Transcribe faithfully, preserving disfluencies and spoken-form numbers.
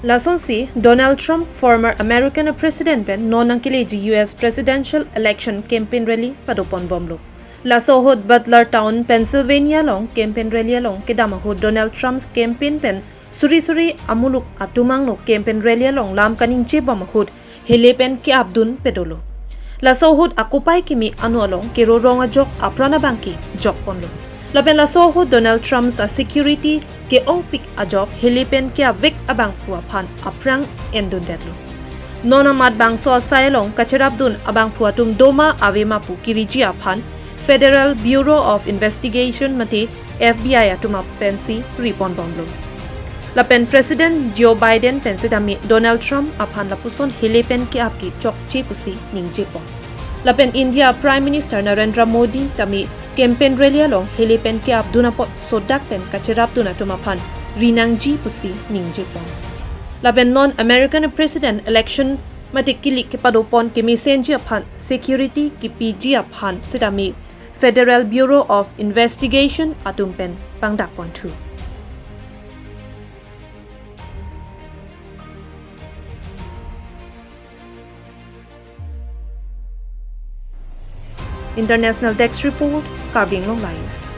Lasonsi Donald Trump, former American president pen non nangkeleji U S presidential election campaign rally padoponbomlo. Laso ahut Butler Town, Pennsylvania along campaign rally along kedam ahut Donald Trump's campaign pen suri suri amuluk atum angno campaign rally along lam kaningjebom ahut hele pen ke-apdun pedolo. Laso ahut akopai kimi anu along kerorong ajok apran abangke jokponlo. Lapen laso ahut Donald Trump's a-security ke-ongpik ajok hele pen ke-apvek abangphu aphan aphrang endundetlo. Non amat bangso asai along kacherapdun abangphu atum doma avema pu kiriji aphan Federal Bureau of Investigation mate F B I atum pen si riponbomlo. Lapen President Joe Biden pen sitame Donald Trump aphan lapuson hele pen ke-ap ke chokche pusi ningjepon. Lapen India Prime Minister Narendra Modi tame campaign rally along hele pen ke-apdun apot sodak pen kacherapdun atum aphan rinangji pusi ningjepon. Lapen non American president election mate kilik kepadopon kemesenji aphan security kipiji aphan sitame Federal Bureau of Investigation atum pen pangdakponthu. International Desk Report, Karbi Anglong Live.